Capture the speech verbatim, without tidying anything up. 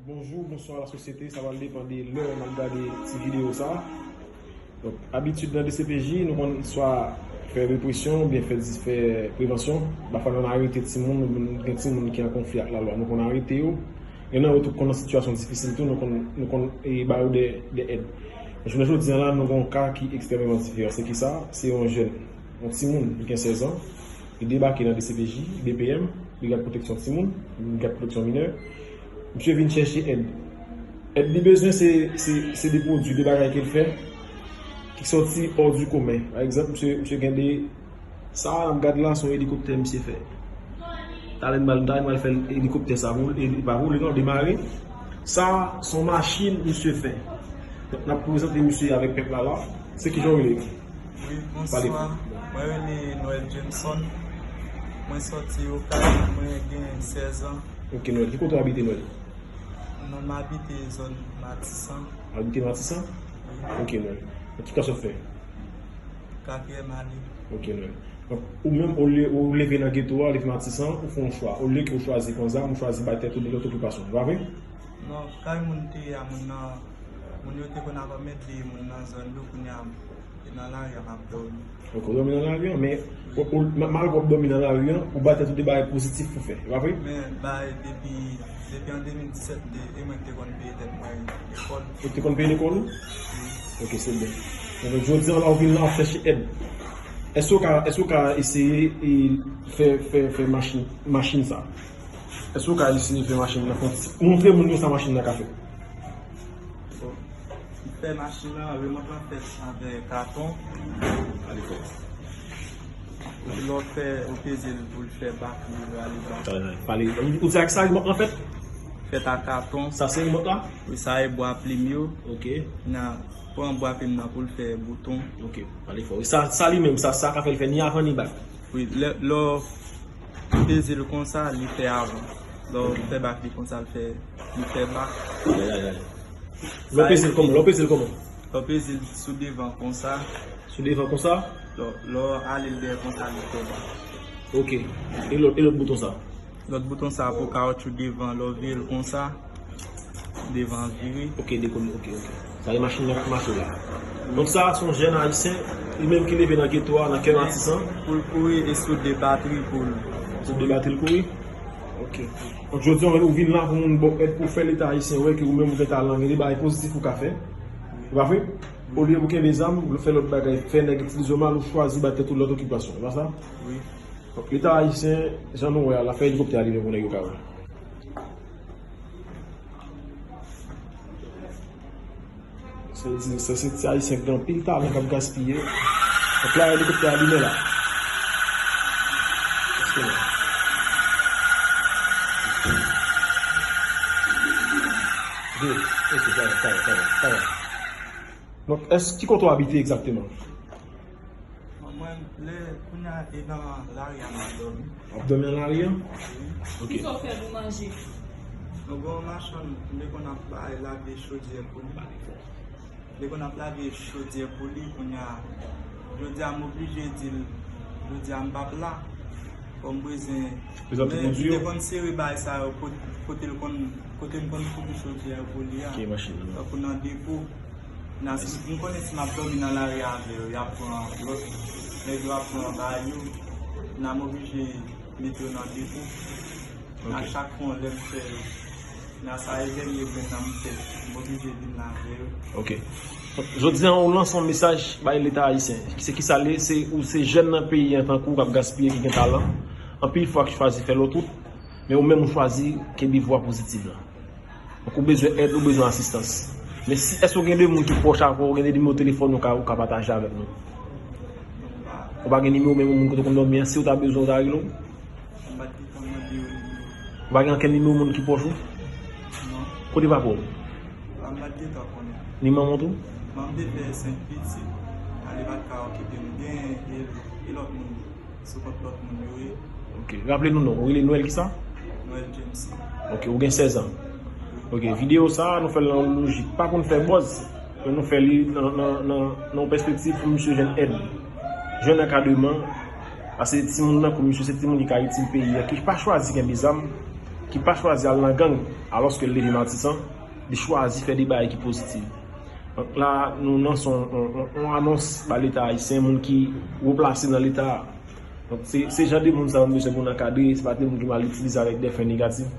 Bonjou, bonswa lasosyete, sa pral depann de lè w ap gade ti videyo sa. Donk, abitid nan D C P J, nou konn swa fè represyon oubyen fè, fè prevansyon. Pafwa nou arete timoun, nou gen timoun ki an konfli ak lalwa, nou konn arete yo. Gen nan yo tou konn nan sitiyasyon difisil tou, nou konn, nou konn, e, ba yo de, de èd. Jounen jodi a la, nou gen yon ka ki ekstrèmeman diferan. Se ki sa? Se yon jèn, yon timoun, li gen sèz an, li debake nan D C P J, D P M, Brigad Pwoteksyon Timoun, Brigad Pwoteksyon Minè. Misye vin chèche èd. Èd li bezwen se, se, se de pwodui, de bagay ke l fè ki sòti hors du commun. Pa egzanp, misye, misye gen de, sa a n ap gad la, se yon elikoptè misye fè. Talè m pral, talè m pral fè elikoptè sa pou, e, pa vole non, demare. Sa a, se yon machin misye fè. Donk, n ap prezante misye avèk pèp la la. Se kijan w rele? Wi, pale. Bonswa. Mwen rele Noël Jameson. Mwen sòti Okay, mwen gen sèz an. Ok, Noël. Ki kote w abite, Noël? Non, m abite zòn Matisan. W abite Matisan? Wi. Ok, Noël. Ki klas w ap fè? Katriyèm ane. Ok, Noël. Donk, ou menm, ou le-, ou leve nan geto a, leve Matisan, ou fè yon chwa. Olye ke ou chwazi pran zam, ou chwazi bay tèt ou de lòt okipasyon. Se pa vre? Non, kay moun te ye a, moun nan, moun yo te konn ap anmède moun nan zòn yo, kounye a, e nan lari a m ap dòmi. Ok, ou dòmi nan lari a, men, ou, ou, ma-, malgre w ap dòmi nan lari a, ou bay tèt ou de bagay pozitif pou fè, se pa vre? Men, bay, depi, depi an de mil disèt, de, e mwen ki te konn peye tèt mwen lekòl. Ou te konn peye lekòl ou? Wi. Ok, se byen. Donk, jodi a la, ou vin la, w ap chèche èd. Èske w ka, èske w ka eseye, e, fè, fè, fè machin, machin sa? Èske w ka eseye fè machin nan fè yon ti, montre moun yo sa machin nan ka fè? Bon, m fè machin nan, remòt lan fèt avèk katon. Lè w fè, ou peze l pou l fè bak li rale bak. Pale. Ou di ak sa remòt lan fèt? Fèt ak katon. Sa se remòt la? Wi, sa e bwa plim yo. Ok. Nan pran bwa plim nan pou l fè bouton. Ok, pale fò. Sa, sa li menm, sa, sa ka fè l fè ni avan ni bak. Wi, lè, lè w peze l konsa, li fè avan. Lè w fè bak li konsa, l fè, li fè bak. Ay, ay, ay. Lè w peze l kòman? Lè w peze l kòman? Lè w peze l sou devan konsa. Sou devan konsa? Lè, lè w ale l dèyè konsa, li fè bak. Ok. E lòt, e lòt bouton sa? Lòt bouton sa pou kawotchou devan, lè w vire l konsa, devan vire. Ok, dekoule, ok, ok. Sa e machin nan k ap mache la. Donk sa a se yon jèn ayisyen, li menm ki leve nan geto a, nan kè Matisan. Pou l kouri e sou de batri pou l. Sou de batri l kouri? Ok. Donk jodi a, ou vin la pou moun ba w èd pou fè Leta ayisyen wè ke ou menm ou gen talan, gen de bagay pozitif ou ka fè. Se pa vre? Olye pou kenbe zam, ou fè lòt bagay, fè nèg itilize w mal, ou chwazi bay tèt ou lòt okipasyon. Se pa sa? Wi. Donk, Leta ayisyen, jan nou wè a, l ap fè elikoptè a li menm pou nèg yo ka wè. Se di, se, se ti ayisyen ki gen anpil talan k ap gaspiye. Donk, la, elikoptè a limen la. Donk, èske, ki kote w abite egzakteman? Bon, mwen, lè, kounye a, e nan lari a m ap dòmi. W ap dòmi nan lari a? Wi. Ok. Kisa w fè pou manje? Mwen gen yon machann, m te konn ap bay lave chodyè pou li. M te konn ap lave chodyè pou li, kounye a, jodi a, m oblije di l, jodi a, m p ap la. Fò m bezwen, men m te konn sere bagay sa yo, kot-, kote l konn, kote m konn fouti chodyè yo pou li a. Tankou nan depo. Nan, si, m konnen si m ap dòmi nan lari avè yo, y ap pran lòt, nèg yo ap pran bagay yo, nan m oblije mete yo nan depo. Nan chak fwa lè m fè yo, nan sa e vènye mwen nan m fè, m oblije vin la avè yo. Ok. Jodi a, ou lanse yon mesaj bay Leta ayisyen. Se kisa l ye? Se, ou se jèn nan peyi an tankou w k ap gaspiye, ki gen talan. Anpil fwa ki chwazi fè lòt wout, men ou menm ou chwazi kenbe vwa pozitiv la. Donk, ou bezwen èd, ou bezwen asistans. Men si, èske w gen de moun ki pwòch avè w, ou gen de nimewo telefòn ou ka, ou ka pataje avèk nou? Ou pa gen nimewo menm moun kote w konn dòmi an, si w ta bezwen, ou ta rele w? M pa t gentan mande yo nimewo. Ou pa gen ankenn nimewo moun ki pwòch ou? Non. Kote papa w? M pa t gentan konnen. Ni manman w tou? Manman m te fè senk pitit, ale pa t ka okipe m. Gen e, e lòt moun. Sou kont lòt moun yo ye. Ok. Raple nou non. Ou rele Noël kisa? Noël James. Ok. Ou gen sèz an. Ok. Videyo sa a, nou fè l nan yon lojik. Pa konn fè buzz. Men nou fè li nan, nan, nan, nan yon pèspektiv pou misye jwenn èd. Jwenn ankadreman. Paske timoun nan, kou misye, se timoun ki ka itil peyi a, ki pa chwazi kenbe zam. ki pa chwazi al nan gang, alòske l leve Matisan, li chwazi fè de bagay ki pozitiv. Donk la, nou lanse yon, yon, yon, yon anons ba Leta ayisyen, moun ki wo plase nan Leta a. Donk se, se jan de moun sa yo nou bezwen pou n ankadre, se pa de moun ki mal itilize avèk de fen negatif.